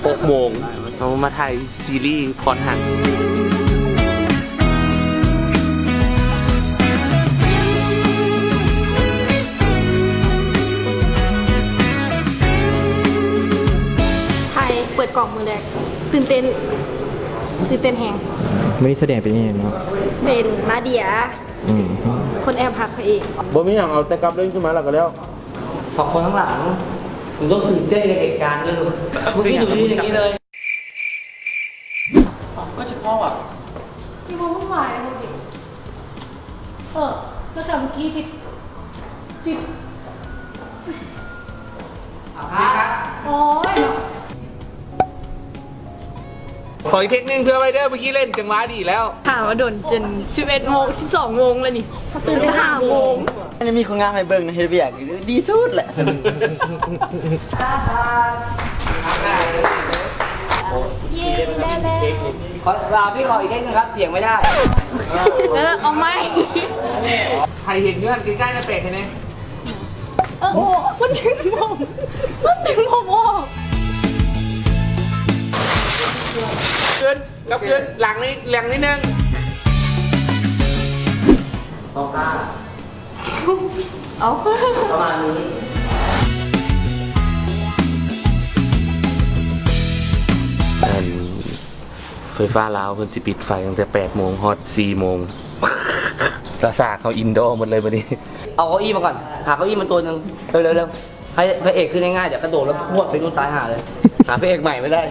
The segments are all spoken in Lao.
ຫົກໂມງ ເຮົາມາຖ່າຍຊີຣີພອນຫັນ. ຖ່າຍເປີດກ້ອງມື້ແລກ ຕື່ນເຕັ້ນ ຕື່ນເຕັ້ນແຮງ. ມື້ນີ້ສະແດງເປັນຫຍັງເນາະ? ເປັນນາເດຍ. ອືມ ຄົນແອບຮັກພະເອກ. ບໍ່ມີຫຍັງ ເອົາແຕ່ກັບເລື່ອງຂຶ້ນມາແລ້ວກໍແລ້ວ. ສອງຄົນຂ້າງຫຼັງ ໜູຕ້ອງຕື່ນເຕັ້ນໃນເຫດການເດີລູກ. ເຊິ່ງຫຍັງກໍບໍ່ຮູ້ຈັກເລີຍ. ກໍຈະພໍວ່າ ທີ່ບໍ່ຮູ້ສາຍເລີຍ. ເອີ ແລ້ວກໍເມື່ອກີ້ຕິດ ຕິດ ໂອ້ຍ ຂໍອີກເທັກໜຶ່ງເທື່ອໄວ້ເດີ ເມື່ອກີ້ເຫຼັ້ນຈັງຫວະດີແລ້ວ. ຖ້າວ່າດົນຈົນສິບເອັດໂມງ ສິບສອງໂມງແລ້ວນີ້ ຕື່ນແຕ່ຫ້າໂມງ. ຍັງມີຄົນງາມໃຫ້ເບິ່ງນະ ເຮັດວຽກດີສຸດແຫຼະ. ຂໍ ລາວ ພີ່ຂໍອີກເທັກໜຶ່ງຄັບ ສຽງໄມ່ໄດ້. ເອີ ເອົາໃໝ່. ໃຜເຫັນຢູ່ຫັ້ນໃກ້ໆນະ ແປກໃຫ້ແດ່. ເອີ ໂອ້ ມັນດຶງຜົມ ມັນດຶງຜົມອອກ. ຂຶ້ນ ກັບຄືນ ຫຼັງນີ້ ຫຼັງນິດໜຶ່ງ. ເອົາ ປະມານນີ້. ອັນ ໄຟຟ້າລາວເພິ່ນຊິປິດໄຟຕັ້ງແຕ່ແປດໂມງຮອດສີ່ໂມງ. ລະສາກເຮົາອິນດໍໝົດເລີຍບັດນີ້. ເອົາເກົ້າอี้ມາກ່ອນ ຫາເກົ້າอี้ມາຕົວໜຶ່ງ ເລັວໆ ໃຫ້ພະເອກຂຶ້ນງ່າຍໆ ດຽວກະໂດດແລ້ວພວດໄປນູ້ນຕາຍຫ່າເລີຍ. ຫາພະເອກໃໝ່ໄມ່ໄດ້.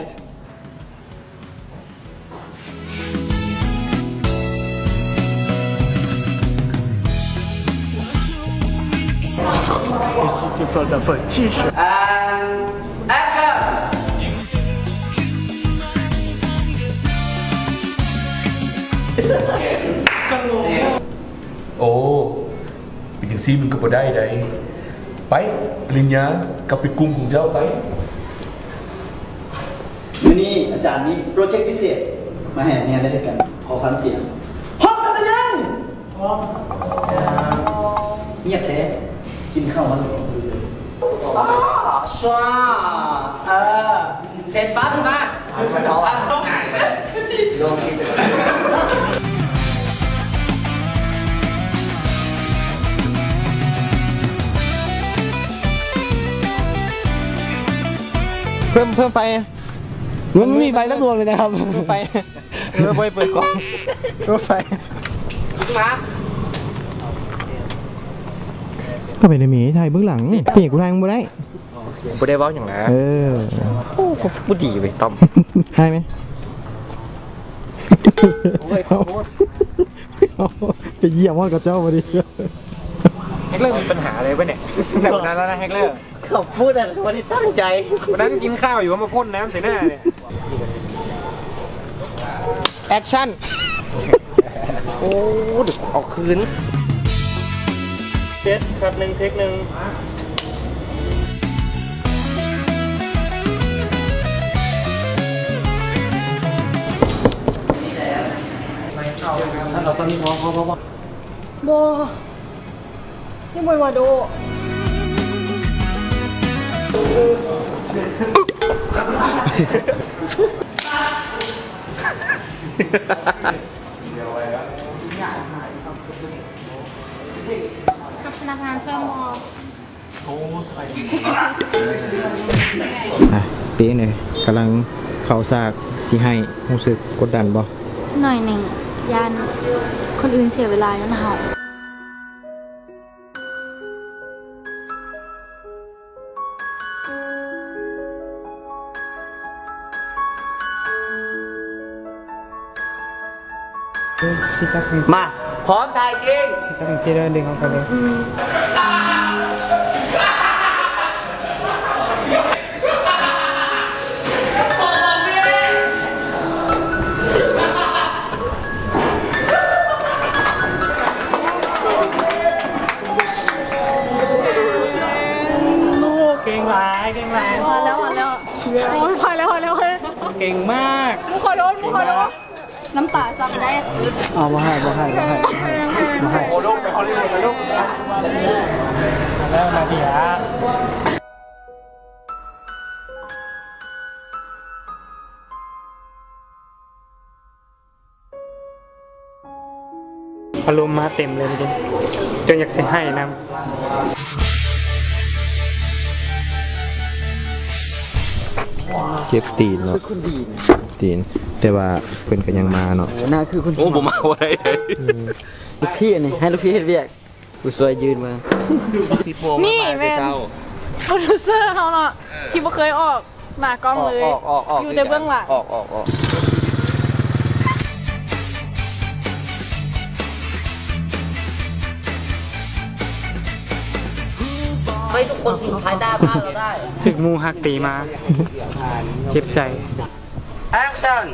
He's looking for the t-shirt. And action. ໂອ້ ເປັນຈັ່ງຊີ້ມັນກໍບໍ່ໄດ້ໃດ໋. ໄປ ປະລິນຍາ ກັບໄປກຸ່ມຂອງເຈົ້າໄປ. ມື້ນີ້ອາຈານມີໂປຣເຈັກພິເສດມາໃຫ້ນັກຮຽນໄດ້ເຮັດກັນ. ຂໍຟັງສຽງ ພ້ອມກັນຫຼືຍັງ? ພ້ອມ. ງຽບແທ້ ກິນເຂົ້າມາແລ້ວບໍ່? ອໍ ຊວາ ເອີ ເຊັນປ້າຂຶ້ນມາ. ເພີ່ມ ເພີ່ມໄຟ. ມັນບໍ່ມີໄຟສັກດວງເລີຍນະຄັບ. ເພີ່ມໄຟ. ເອີ ບໍ່ໃຫ້ເປີດກ້ອງ. ເພີ່ມໄຟ. ມາ ກໍເປັນໄດ້ເມ ຖ່າຍເບື້ອງຫຼັງ. ເປັນຫຍັງກູຖ່າຍມຶງບໍ່ໄດ້? ບໍ່ໄດ້ເວົ້າຫຍັງນະ. ເອີ ໂອ້ ຄວາມສຸກບໍ່ດີເວີຍ ຕ້ອມ. ຖ່າຍໄໝ? ໂອ້ຍ ຂໍໂທດ. ໄປຢ້ຽມຮອດເຂົາເຈົ້າພໍດີ. ແຮັກເລີມີປັນຫາອະໄລວະເນ່ຍ? ແບບນັ້ນແລ້ວນະ ແຮັກເລີ. ເຂົາປູດນະ ບໍ່ໄດ້ຕັ້ງໃຈ. ວັນນັ້ນກິນຂ້າວຢູ່ ເຂົາມາພົ່ນນ້ຳໃສ່ໜ້າເລີຍ. ແອັກຊັນ. ໂອ້ ເດີ ເອົາຄືນ. ເຈັດ ຄັດໜຶ່ງ ເທັກໜຶ່ງ. ເອົາສ່ຳນີ້ພໍ ພໍ ພໍ ພໍ. ບໍ່ ຍັງບໍ່ວ່າໂດ. ກັບພະນັກງານເພີ່ມບໍ່? ໂອ້ ສະບາຍດີ. ອ່ະ ເປັນຈັ່ງໃດ? ກຳລັງເຂົ້າສາກຊິໃຫ້ ຮູ້ສຶກກົດດັນບໍ່? ໜ້ອຍໜຶ່ງ ຢ້ານຄົນອື່ນເສຍເວລາຍ້ອນເຮົາ. ມາ ພ້ອມຖ່າຍຈິງ. ໂອ້ ເກັ່ງຫຼາຍ ເກັ່ງຫຼາຍ. ພໍແລ້ວ ພໍແລ້ວ. ໂອ້ຍ ພໍແລ້ວ ພໍແລ້ວເຮີ້ຍ. ເກັ່ງມາກ. ຂໍໂທດ ຂໍໂທດ. ນ້ຳຕາຊັກໄດ້. ເອົາ ບໍ່ໃຫ້ ບໍ່ໃຫ້ ບໍ່ໃຫ້ ບໍ່ໃຫ້. ໂອ້ ລົງໄປຮອລລີວູດແລ້ວລູກ. ມາແລ້ວ ນາເດຍ. ອາລົມມາເຕັມເລີຍເດ້ ຈົນຢາກຊິໄຫ້ນຳ. ເຈັບຕີນເນາະ ຕີນ ແຕ່ວ່າເພິ່ນກໍຍັງມາເນາະ. ເອີ ໜ້າຄືຄົນ ໂອ້ ບໍ່ມາບໍ່ໄດ້ເລີຍ. ອືມ ລູກພີ່ອັນນີ້ ໃຫ້ລູກພີ່ເຮັດວຽກ ຜູ້ຊ່ວຍຢືນມາ. ນີ້ແມ່ນໂປຣດິວເຊີເຮົາເນາະ ທີ່ບໍ່ເຄີຍອອກ ໜ້າກ້ອງເລີຍ ອອກ ອອກ ອອກ ຢູ່ແຕ່ເບື້ອງຫຼັງ ອອກ ອອກ ອອກ. ໃຫ້ທຸກຄົນຢູ່ພາຍໃຕ້ບ້ານເຮົາໄດ້ ຖືກໝູ່ຮັກຕີມາ ເຈັບໃຈ. ແອັກຊັນ.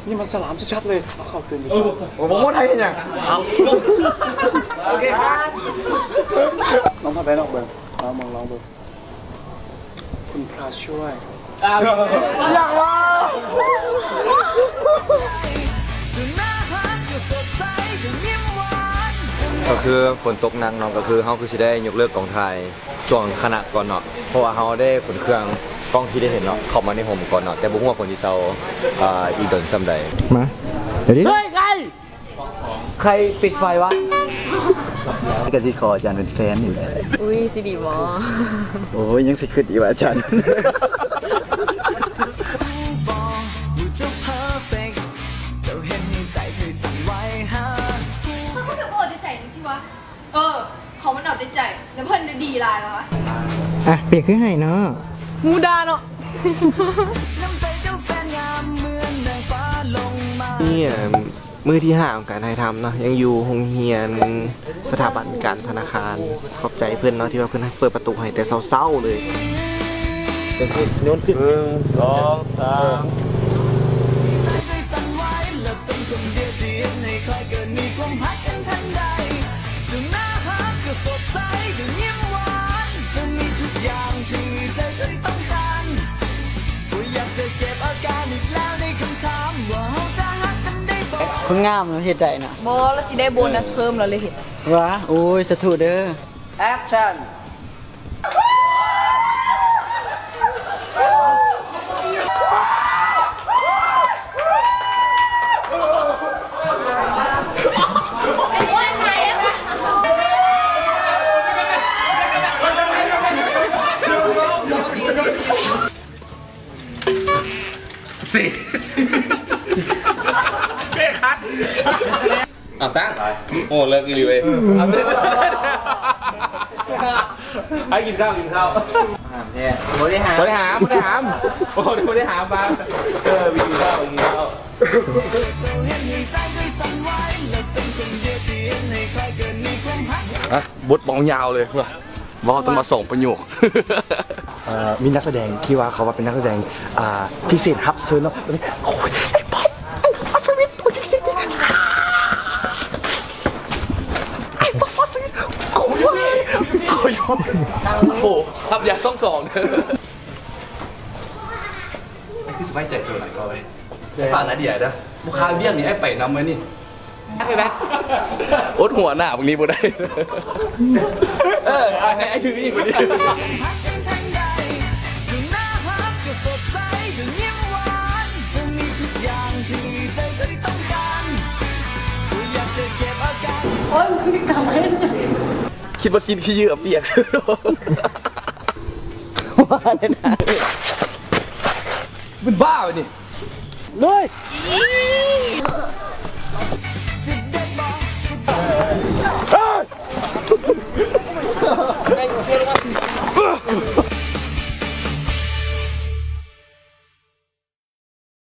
ນີ້ມັນສະຫຼາມຊັດໆເລີຍ ເອົາເຂົ້າຄືນດີກວ່າ. ໂອ້ໂຫ ໄທເຮັດຫຍັງ? ເອົາ ໂອເຄຄັບ ລອງພາໄປນອກເບິ່ງ ລອງເບິ່ງ ລອງເບິ່ງ ຄຸນພຣະຊ່ວຍ. ກໍຄືຝົນຕົກໜັກເນາະ ກໍຄືເຮົາຄືຊິໄດ້ຍົກເລີກກອງຖ່າຍ ຊ່ວງຄະນະກ່ອນເນາະ ເພາະວ່າເຮົາໄດ້ຂົນເຄື່ອງກ້ອງທີ່ໄດ້ເຫັນເນາະ ເຂົ້າມາໃນຮົ່ມກ່ອນເນາະ ແຕ່ບໍ່ຮູ້ວ່າຝົນຊິເຊົາ ອ່າ ອີກດົນສ່ຳໃດ. ມາ ດຽວນີ້ ເຮີ້ຍ ໃຄ ໃຄປິດໄຟວະ? ກໍຊິຂໍອາຈານເປັນແຟນນີ້ແຫຼະ. ອຸ້ຍ ຊິດີບໍ່? ໂອ້ຍ ຍັງຊິຄິດອີກວ່າອາຈານ. ເອີ ຂອງມັນເອົາແຕ່ໃຈ ແລ້ວເພິ່ນໄດ້ດີຫຼາຍວະ. ອ່ະ ເປັນຫຍັງຄືໄຫ້ເນາະ? ໝູ່ດ່າເນາະ. ນີ້ ມື້ທີຫ້າຂອງການຖ່າຍທຳເນາະ ຍັງຢູ່ໂຮງຮຽນສະຖາບັນການທະນາຄານ. ຂອບໃຈເພິ່ນເນາະ ທີ່ວ່າເພິ່ນເປີດປະຕູໃຫ້ແຕ່ເຊົ້າໆເລີຍ. ໜຶ່ງ ສອງ ສາມ. ຄົນງາມເນາະ ເຮັດໄດ້ນະ. ບໍ່ ລາວຊິໄດ້ໂບນັສເພີ່ມ ລາວເລີຍເຮັດ. ຫວາ ໂອ້ຍ ສາທຸເດີ. ແອັກຊັນ. ສີ່ ເປ້ຄັດ. ເອົາສ້າງ ໂອ້ ເລີກອີ່ຫຼີເວີຍ. ໃຫ້ກິນເຂົ້າ ກິນເຂົ້າ. ບໍ່ໄດ້ຫາມ ບໍ່ໄດ້ຫາມ ບໍ່ໄດ້ຫາມ. ໂອ້ ບໍ່ໄດ້ຫາມ. ເອີ ໄປກິນເຂົ້າ ໄປກິນເຂົ້າ. ອ່ະ ບົດເວົ້າຍາວເລີຍ ເວົ້າແຕ່ມາສອງປະໂຫຍກ. ເອີ ມີນັກສະແດງທີ່ວ່າເຂົາວ່າເປັນນັກສະແດງ ອ່າ ພິເສດຮັບເຊີນເນາະ. ໂອ້ຍ ໄອ້ປັອບ ອັດສະວິດ ໂອ້ຍ ໄອ້ປັອບ ອັດສະວິດ ໂອ້ຍ ໂອ້ຍ ໂອ້ໂຫ ຮັບຢາສອງສອງ. ຄືຊິໄວ້ໃຈຕົວຫຼາຍກໍເລີຍ. ຝາກນາເດຍເດີ ບໍ່ຄ່າວຽກນີ້ ອ້າຍໄປນຳມື້ນີ້. ອົດຫົວໜ້າບັກນີ້ບໍ່ໄດ້. ເອີ ອັນນີ້ ອັນນີ້ ອັນນີ້. ໂອ້ຍ ມັນຄືກຳເຫັນ ຄິດວ່າກິນຂີ້ເຫຍື້ອປຽກ. ເປັນບ້າວະນີ້. ເລີຍ.